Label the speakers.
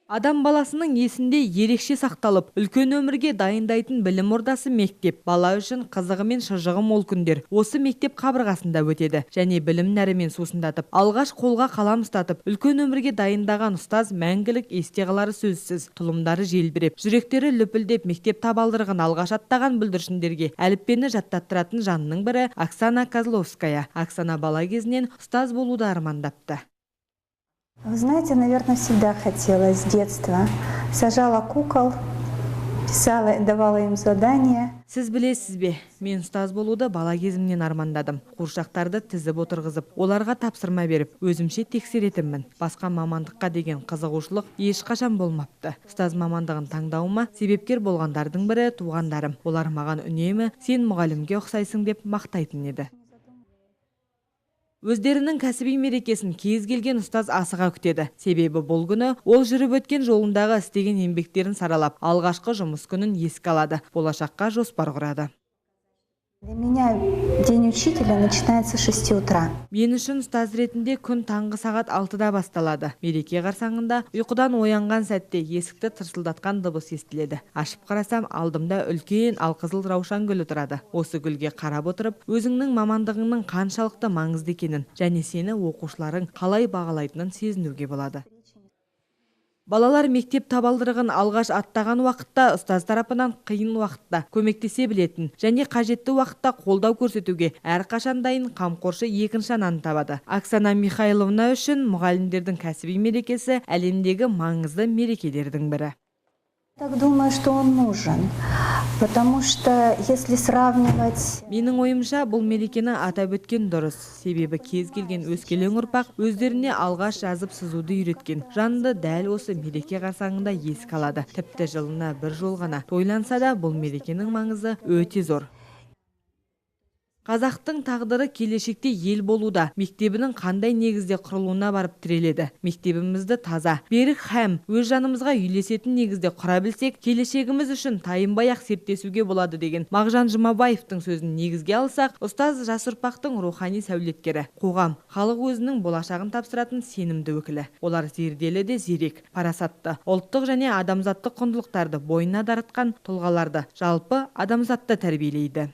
Speaker 1: Адам баласының есінде ерекше сақталып, үлкен өмірге дайындайтын білім ордасы мектеп. Бала үшін қызығы мен шыжығы мол күндер осы мектеп қабырғасында өтеді. Және білім нәрімен сусындатып, алғаш қолға қалам ұстатып, үлкен өмірге дайындаған ұстаз мәңгілік есте қалары сөзсіз. Тұлымдары желбіреп, жүректері лүпілдеп, мектеп табалдырығын алғаш аттаған бүлдіршіндерге әліппені жаттаттыратын жанның бірі Оксана Козловская. Оксана бала кезінен ұстаз болуды армандапты.
Speaker 2: Вы знаете, наверное, всегда хотела с детства. Сажала кукол, писала, давала им задания.
Speaker 1: Сіз білесіз бе, мен ұстаз болуды бала кезімнен армандадым. Қуыршақтарды тізіп отырғызып, оларға тапсырма беріп, өзімше тексеретінмін. Басқа мамандыққа деген қызығушылық ешқашан болмапты. Ұстаз мамандығын таңдауыма себепкер болғандардың бірі туғандарым. Олар маған үнемі «Сен мұғалімге ұқсайсың» деп мақтайтын еді. Өздерінің кәсіби мерекесін кез келген ұстаз асыға күтеді. Себебі бұл күні ол жүріп өткен жолындағы істеген еңбектерін саралап, алғашқы жұмыс күнін еске алады, болашаққа жоспар құрады.
Speaker 2: Для меня день учителя начинается с 6 утра.
Speaker 1: Мен үшін ұстаз ретінде күн таңғы сағат 6-да басталады. Мереке қарсаңында ұйқыдан оянған сәтте есікті тырсылдатқан дыбыс естіледі. Ашып қарасам, алдымда үлкен алқызыл раушан гүлі тұрады. Осы гүлге қарап отырып, өзіңнің мамандығыңның қаншалықты маңызды екенін және сені оқушыларың қалай бағалайтынын сезінуге болады. Балалар мектеп табалдырығын алғаш аттаған уақытта ұстаз тарапынан қиын уақытта көмектесе білетін және қажетті уақытта қолдау көрсетуге әрқашан дайын қамқоршы екінші ананы табады. Оксана Михайловна үшін мұғалімдердің кәсіби мерекесі әлемдегі маңызды мерекелердің бірі.
Speaker 2: Так думаю, что он нужен, потому что, если сравнивать
Speaker 1: Менің ойымша, бұл мерекені атап өткен дұрыс. Себебі кез келген өскелең ұрпақ өздеріне алғаш жазып сызуды үйреткен жанды дәл осы мереке қарсаңында еске алады. Тіпті жылына бір жол ғана тойланса да, бұл мерекенің маңызы өте зор. Қазақтың тағдыры келешекте ел болуда мектебінің қандай негізде құрылуына барып тіреледі. Мектебімізді таза, берік һәм өз жанымызға үйлесетін негізде құра білсек, келешегіміз үшін тайынбай ақ серттесуге болады деген Мағжан Жұмабаевтың сөзін негізге алсақ, ұстаз жас ұрпақтың рухани сәулеткері, қоғам, халық өзінің болашағын тапсыратын сенімді өкілі. Олар зерделі де зерек, парасатты, ұлттық және адамзаттық құндылықтарды бойына дарытқан тұлғаларды, жалпы адамзатты тәрбиелейді.